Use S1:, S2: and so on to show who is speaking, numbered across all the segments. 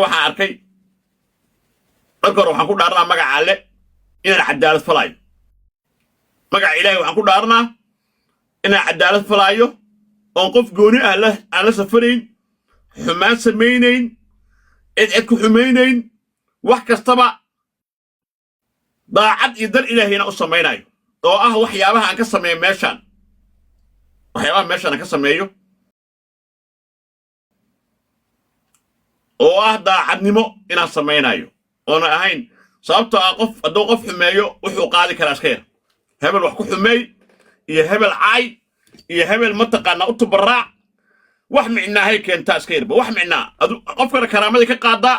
S1: Waxaan arkay marka hore, waxaan ku dhaaranaa magaca Alle inaan cadaalad falaayo. Magaca Ilaahay waxaan ku dhaaranaa inaan cadaalad falaayo, oon qof gooni ah aan la safarayn, xumaan samaynayn, cid cid ku xumaynayn, wax kastaba daacad iyo dar Ilaahayna u samaynayo, oo ah waxyaabaha aan ka sameeyo meeshaan, waxyaabaha meeshaan aan ka sameeyo oo ah daacadnimo inaan samaynayo, oona ahayn. Sababtoo ah qof hadduu qof xumeeyo, wuxuu qaadi karaa iska yar. Hebel wax ku xumeey iyo hebel caay iyo hebel mataqaanaa u tubaraac, wax micnaahay keentaa iska yarba. Wax micnaa qofkana karaamadii ka qaadaa,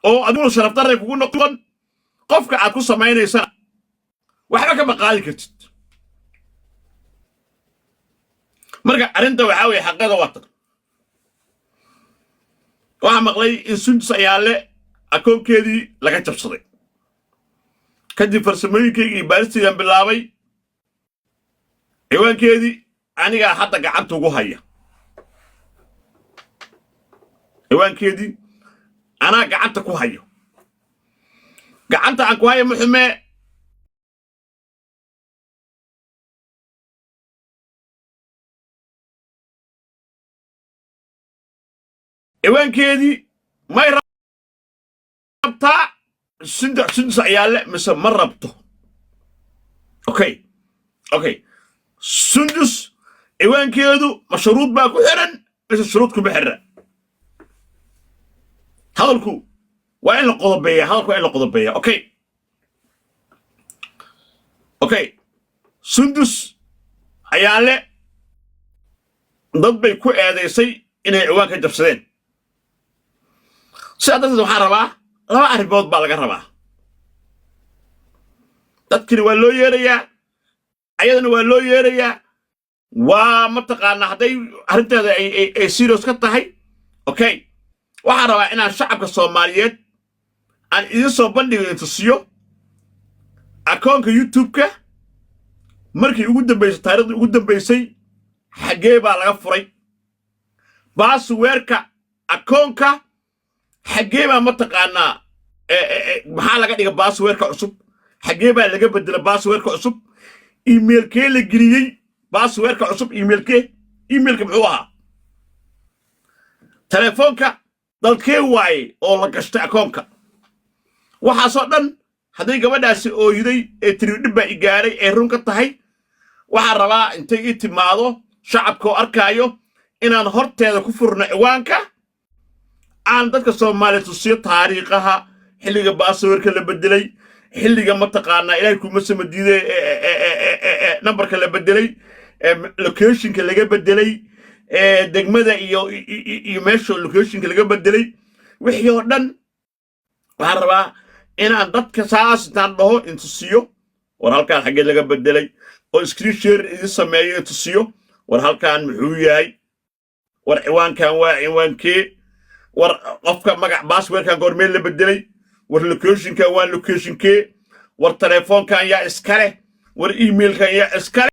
S1: oo adiguna sharafdarray kugu noqon. Qofka aad ku samaynaysana waxba kama qaadi kartid. Marka arrinta waxaa weeye, xaqeeda waa tan. Waxaa maqlay in Sundus Ayaale akoonkeedii laga jabsaday. Kadib farsamooyinkayga iyo baaristeedaan bilaabay. Ciwaankeedii anigaa hadda gacanta ugu haya. Ciwaankeedii anaa gacanta ku hayo. Gacanta aan ku haya ma xumee. Ciwaankeedii may rabtaa Sundus Ayaale mise ma rabto? Okay, Sundus ciwaankeedu ma shuruud baa ku xiran mise shuruud kuma xirra? Hadalku waa in la qodobeeya. Hadalku waa in la qodobeeya. Okay, Sundus Ayaale dad bay ku eedaysay inay ciwaan ka jabsadeen. Sidaa darteed waxaan rabaa, laba arrimood baa laga rabaa. Dadkani waa loo yeerayaa, ayadana waa loo yeerayaa. Waa mataqaanaa, hadday arrinteeda ay serious ka tahay. Okay, waxaan rabaa inaan shacabka Soomaaliyeed aan idin soo bandhigo, intusiyo akoonka YouTube-ka markii ugu dambaysay, taariikhdii ugu dambaysay, xaggee baa laga furay, password-ka akoonka xaggee baa mataqaanaa, maxaa laga dhiga password-ka cusub, xaggee baa laga bedela password-ka cusub, email-kee la geliyey password-ka cusub, email-kee, email-ka muxuu ahaa, telefoonka dalkee waaye oo la gashtay akoonka. Waxaasoo dhan, hadday gabadhaasi ooyiday ee tiri dhib baa i gaaray ee run ka tahay, waxaan rabaa intay ii timaado, shacabka oo arkaayo, inaan horteeda ku furno ciwaanka, aan dadka Soomaaliya tusiyo taariikhaha, xilliga password-ka la bedelay, xilliga mataqaanaa, Ilaahay kuma samadiide, nambarka la bedelay, location-ka laga bedelay, degmada iyo meesha location-ka laga bedelay, wixii oo dhan. Waxaan rabaa inaan dadka saas intaan dhaho intusiyo, war halkaan xaggee laga bedelay, oo screen share idin sameeyo, intusiyo, war halkaan muxuu yahay, war ciwaankan waa ciwaankee, war qofka magac password-kan goormee la bedelay, war location-kan waa location-kee, war telefoonkan yaa iska leh, war email-kan yaa iska leh.